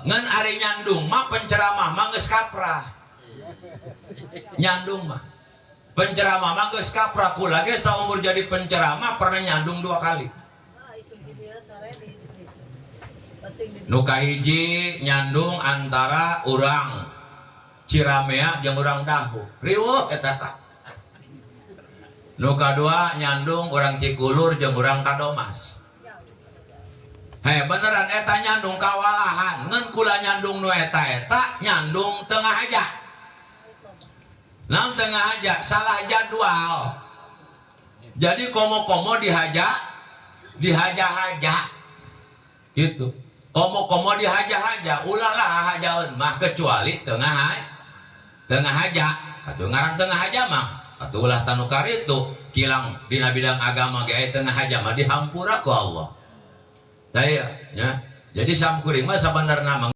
Ngan ari nyandung mah, penceramah mah geus kaprah. Nyandung mah, penceramah mah geus kaprah. Kula ge saumur jadi penceramah pernah nyandung dua kali. Ah, isuk gitu ya, sore di penting di Nu kahiji nyandung antara urang Ciramea jeung urang Dahu, riweuh eta. Nu kadua nyandung urang Cikulur jeung urang Kadomas. Hei, beneran eta nyandung kawalahan. Ngan kula nyandung nu eta, eta nyandung tengah aja. Naon tengah aja? Salah jadwal. Jadi komo-komo dihaja, dihaja-haja. Gitu. Komo-komo dihaja-haja, ulah lah hajaeun mah kecuali tengah tengah haja. Atuh ngaran tengah haja mah, atuh ulah tanu karitu kilang dina bidang agama ge aya tengah haja mah dihampura ku Allah. Taya, ya. Jadi samkuring mah sabenerna mah